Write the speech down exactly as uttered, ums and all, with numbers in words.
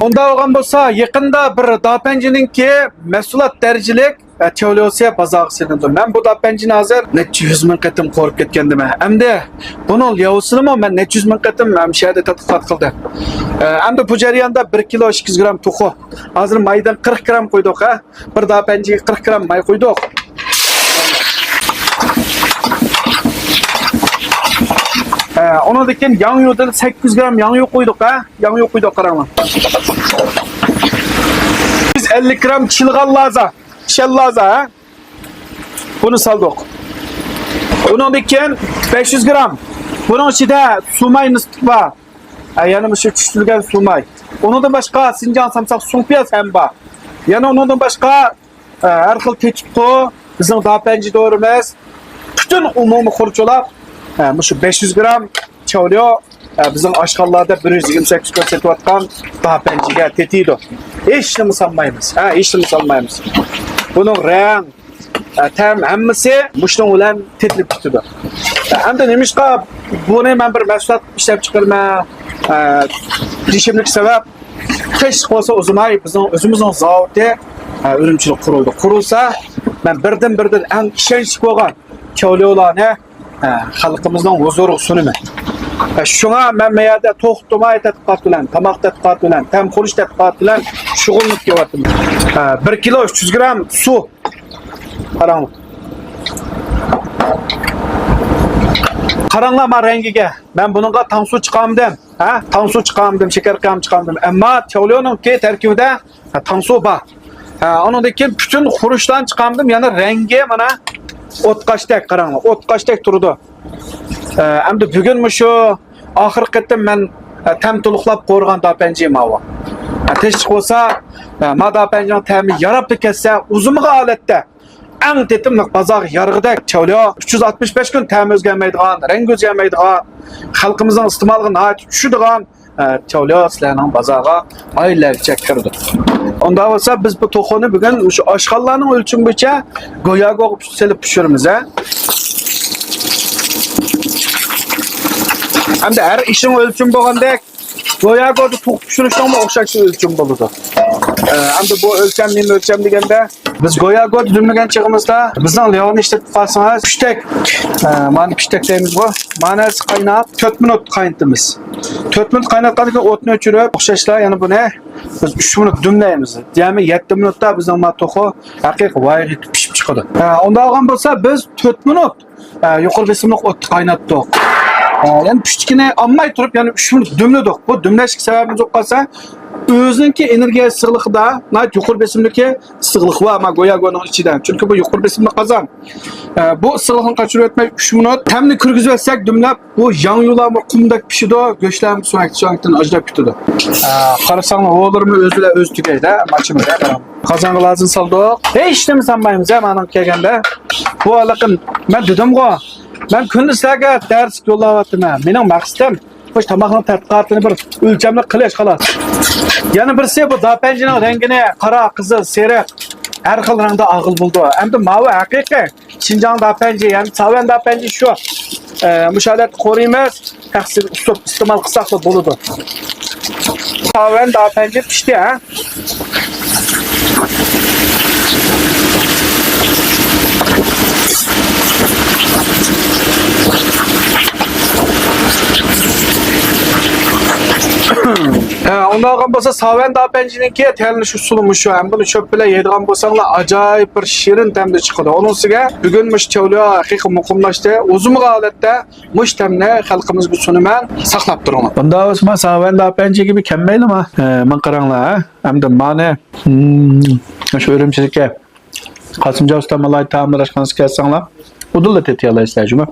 ئۇنداق بولغان بولسا، يېقىندا بىر داپەنجىنىڭكى مەھسۇلات دەرىجىلىك، ئە، تياۋليوسى بازارغا سېلىندى. مەن بۇ داپەنجىنى ھازىر نەچچە يۈز مىڭ قېتىم قورۇپ كەتكەندىمەن. ئەمدى بۇنىڭ لياۋسىنىمۇ مەن نەچچە يۈز مىڭ قېتىم، ئە، مۇشۇ يەردە تەتقىقات قىلدىم. ئە، ئەمدى بۇ جەرياندا بىر كىلو ئىككى يۈز گرام توخۇ. ھازىر مايدىن قىرىق گرام قويدۇق، ھە؟ بىر داپەنجىگە قىرىق گرام ماي قويدۇق. ئە، ئۇنىڭدىن كېيىن ياڭيۇدىن سەككىز يۈز گرام ياڭيۇ قويدۇق، ھە؟ ياڭيۇ قويدۇق، قاراڭلار. يۈز ئەللىك گرام چىلىغان لازا، شەل لازا، ھە؟ بۇنى سالدۇق. ئۇنىڭدىن كېيىن بەش يۈز گرام. بۇنىڭ ئىچىدە سۇماي نىسبىتى بار. ھە، يەنە مۇشۇ چۈشتۈرگەن سۇماي. ئۇنىڭدىن باشقا سىنجاڭ سامساق سۇڭپىياز ھەم بار. يەنە ئۇنىڭدىن باشقا ئە، ھەر خىل تېتىتقۇ، بىزنىڭ داپەنجى دورىمىز، پۈتۈن ئومۇمىي خۇرجۇنلاپ، ئە، مۇشۇ بەش يۈز گرام چاۋليو، ئە، بىزنىڭ ئاشخانىلاردا بىر يۈز يىگىرمە سەككىز كوي سېتىۋاتقان داپەنجىگە تېتىيدۇ. ھېچنېمە سالمايمىز. ھە، ھېچنېمە سالمايمىز. بۇنىڭ رەڭ، ئە، تەم ھەممىسى مۇشۇنىڭ بىلەن تېتىلىپ كېتىدۇ. ئە، ئەمدى نېمىشقا بۇنى مەن بىر مەھسۇلات ئىشلەپ چىقىرىمەن، ئە، دېيىشىملىك سەۋەب، تىنچلىق بولسا ئۇزىماي بىزنىڭ ئۆزىمىزنىڭ زاۋۇتى، ئە، ئۈرۈمچىدە قۇرۇلدى. قۇرۇلسا، مەن بىردىن-بىردىن ئەڭ ئىشەنچلىك بولغان چاۋليولارنى، ئە، خەلقىمىزنىڭ ھۇزۇرىغا سۇنىمەن. ئە، شۇڭا مەن بۇ يەردە توختىماي تەتقىقات بىلەن، تاماق تەتقىقاتى بىلەن، تەم قۇرۇش تەتقىقاتى بىلەن شۇغۇللىنىپ كېلىۋاتىمەن. ئە، بىر كىلو ئۈچ يۈز گرام سۇ. قاراڭ. قاراڭلار، ما رەڭگىگە. مەن بۇنىڭغا تاڭسۇ چىقارمىدىم. ھە؟ تاڭسۇ چىقارمىدىم، شېكەر قىيام چىقارمىدىم. ئەمما چاۋليونىڭكى تەركىبىدە، ھە، تاڭسۇ بار. ھە، ئۇنىڭدىن كېيىن پۈتۈن خۇرۇچلارنى چىقارمىدىم. يەنە رەڭگى مانا ئوتقاشتەك، قاراڭلار. ئوتقاشتەك تۇرىدۇ. ھە، ئەمدى بۈگۈن مۇشۇ ئاخىرقى قېتىم مەن، ھە، تەم تولۇقلاپ قورۇغان داپەنجى ماۋۇ. ھە، تىنچلىق بولسا، ھە، ما داپەنجىنىڭ تەمى ياراپلا كەتسە، ئۇزىمىغان ھالەتتە ئەڭ تېتىملىق، بازارغا يارىغۇدەك چاۋليو. ئۈچ يۈز ئاتمىش بەش كۈن تەم ئۆزگەرمەيدىغان، رەڭگى ئۆزگەرمەيدىغان، خەلقىمىزنىڭ ئىستېمالىغا ناھايىتى چۈشىدىغان، ئە، چاۋليو سىلەرنىڭ بازارغا ئايلارچە كىرىدۇ. ئۇنداق بولسا بىز بۇ توخۇنى بۈگۈن مۇشۇ ئاشخانىلارنىڭ ئۆلچىمى بويىچە گوياگوغا سېلىپ پىشۇرىمىز، ھە. ئەمدى ھەر ئىشنىڭ ئۆلچىمى بولغاندەك، گوياگودا توخۇ پىشۇرۇشنىڭمۇ ئوخشاش ئۆلچىمى بولىدۇ. ئە، ئەمدى بۇ ئۆلچەم نېمە ئۆلچەم دېگەندە، بىز گوياگودا دۈملىگەن چېغىمىزدا بىزنىڭ لياۋنى ئىشلىتىپ قالسىڭىز، پىشتەك، ئە، مانا پىشتەك دەيمىزغۇ، مانىسى قايناپ، تۆت مىنۇت قاينىتىمىز. تۆت مىنۇت قايناتقاندىن كېيىن ئوتنى ئۆچۈرۈپ، ئوخشاشلا يەنە بۇنى بىز ئۈچ مىنۇت دۈملەيمىز. يەنى يەتتە مىنۇتتا بىزنىڭ ما توخۇ ھەقىقىي ۋايىغا يېتىپ پىشىپ چىقىدۇ. ھە، ئۇنداق بولغان بولسا بىز تۆت مىنۇت ئە، يۇقىرى بېسىملىق ئوتتا قايناتتۇق. ئە، يەنە پۈشتىكىنى ئالماي تۇرۇپ، يەنە ئۈچ مىنۇت دۈملىدۇق. بۇ دۈملەشكە سەۋەبىمىز بولۇپ قالسا، ئۆزىنىڭكى ئېنېرگىيە ئىسسىقلىقىدا ناھايىتى يۇقىرى بېسىمدىكى ئىسسىقلىق بار، ما گوياگونىڭ ئىچىدە. چۈنكى بۇ يۇقىرى بېسىملىق قازان. ئە، بۇ ئىسسىقلىقنى قاچۇرۇۋەتمەي، ئۈچ مىنۇت تەمنى كىرگۈزۈۋەتسەك دۈملەپ، بۇ ياڭيۇلارمۇ قۇمدەك پىشىدۇ، گۆشلەرمۇ سۆڭەكتىن ئاجراپ كېتىدۇ. ئە، قارىساڭلار، ھولىرىمۇ ئۆزى بىلەن ئۆزى تۈگەيدۇ، ماچىمىز. قازانغا لازىم سالدۇق. ھېچنېمە سالمايمىز ھە، مانىڭغا كەلگەندە. بۇ ھېلىقى، مەن دېدىمغۇ، مەن كۈندە سىلەرگە دەرس يوللاۋاتىمەن. مېنىڭ مەقسىتىم مۇشۇ تاماقنىڭ تەتقىقاتىنى بىر ئۆلچەملىك قىلىش، خالاس. يەنە بىرسى، بۇ داپەنجىنىڭ رەڭگىنى قارا، قىزىل، سېرىق، ھەر خىل رەڭدە ئالغىلى بولىدۇ. ئەمدى ماۋۇ ھەقىقىي شىنجاڭ داپەنجى، يەنى ساۋەن داپەنجى شۇ. ئە، مۇشۇ ھالەتتە قورۇيمىز. تەخسىنى ئۇسۇپ ئىستېمال قىلساقلا بولىدۇ. ساۋەن داپەنجى پىشتى، ھە؟ ھە، ئۇنداق بولغان بولسا، ساۋەن داپەنجىنىڭكى تەييارلىنىش ئۇسۇلى مۇشۇ. ھەم بۇنى چۆپ بىلەن يەيدىغان بولساڭلار، ئاجايىپ بىر شېرىن تەمدە چىقىدۇ. ئۇنىڭ ئۈستىگە بۈگۈن مۇشۇ چاۋليو ھەقىقىي مۇقىملاشتى. ئۇزىمىغان ھالەتتە مۇشۇ تەمنى خەلقىمىزگە سۇنىمەن، ساقلاپ تۇرۇڭلار. ئۇنداق بولسا، ما ساۋەن داپەنجىگە بىر كەلمەيلىما؟ ھە، ماڭا قاراڭلار، ھە؟ ئەمدى مانى، ھىم، شۇ ئۈرۈمچىدىكى قاسىمجان ئۇستام ئالاھىدە تائاملار ئاشخانىسىغا كەلسەڭلار، ئۇدۇللا تېتىيالايسىلەر جۇمۇ.